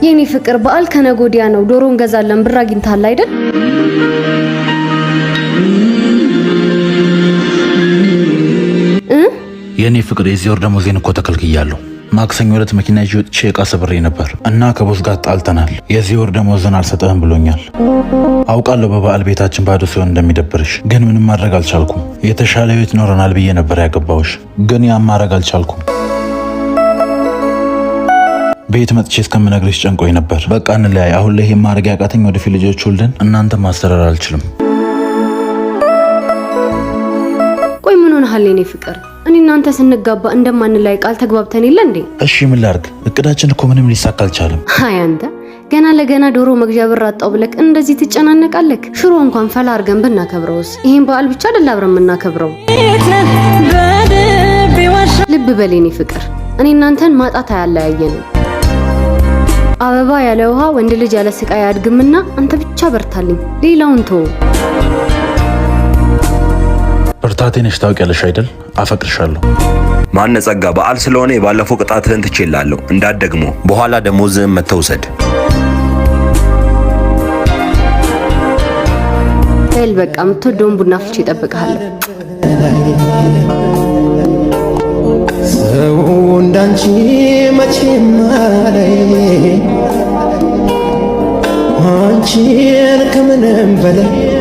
የኔ ፍቅር፣ በዓል ከነገ ወዲያ ነው። ዶሮ እንገዛለን። ብር አግኝተሃል አይደል? እ የእኔ ፍቅር፣ የዚህ ወር ደሞዜን እኮ ተከልክያለሁ። ማክሰኞ ዕለት መኪና ይዤ ወጥቼ ዕቃ ሰብሬ ነበር እና ከ boss ጋር ጣልተናል። የዚህ ወር ደሞዝን አልሰጠህም ብሎኛል። አውቃለሁ በበዓል ቤታችን ባዶ ሲሆን እንደሚደብርሽ፣ ግን ምንም ማድረግ አልቻልኩም። የተሻለ ህይወት ይኖረናል ብዬ ነበር ያገባሁሽ፣ ግን ያም ማድረግ አልቻልኩም። ቤት መጥቼ እስከምነግርሽ ጨንቆኝ ነበር። በቃ እንለያይ። አሁን ላይ ይሄን ማድረግ ያቃተኝ ወደፊት ልጆች ወልደን እናንተ ማስተዳደር አልችልም። ቆይ ምን ሆነሃል የኔ ፍቅር? እኔ እናንተ ስንጋባ እንደማንለያይ ቃል ተግባብተን የለ እንዴ? እሺ ምን ላርግ? እቅዳችን እኮ ምንም ሊሳካ አልቻለም። አይ አንተ፣ ገና ለገና ዶሮ መግዣ ብር አጣው ብለክ እንደዚህ ትጨናነቃለክ? ሽሮ እንኳን ፈላ አድርገን ብናከብረውስ? ይሄን በዓል ብቻ አይደል አብረን የምናከብረው? ልብ በል የኔ ፍቅር፣ እኔ እናንተን ማጣት አያለያየንም። አበባ ያለ ውሃ፣ ወንድ ልጅ ያለ ስቃይ አያድግምና አንተ ብቻ በርታልኝ፣ ሌላውን ተወው። ብርታቴ ነሽ፣ ታውቂያለሽ አይደል? አፈቅርሻለሁ። ማነ ጸጋ፣ በዓል ስለሆነ የባለፈው ቅጣትህን ትቼልሃለሁ። እንዳትደግሞ። በኋላ ደሞዝህን መተህ ውሰድ። በል በቃ፣ የምትወደውን ቡና አፍልቼ እጠብቅሃለሁ። ሰው እንዳንቺ መቼም አላይ፣ አንቺን ከምንም በላይ።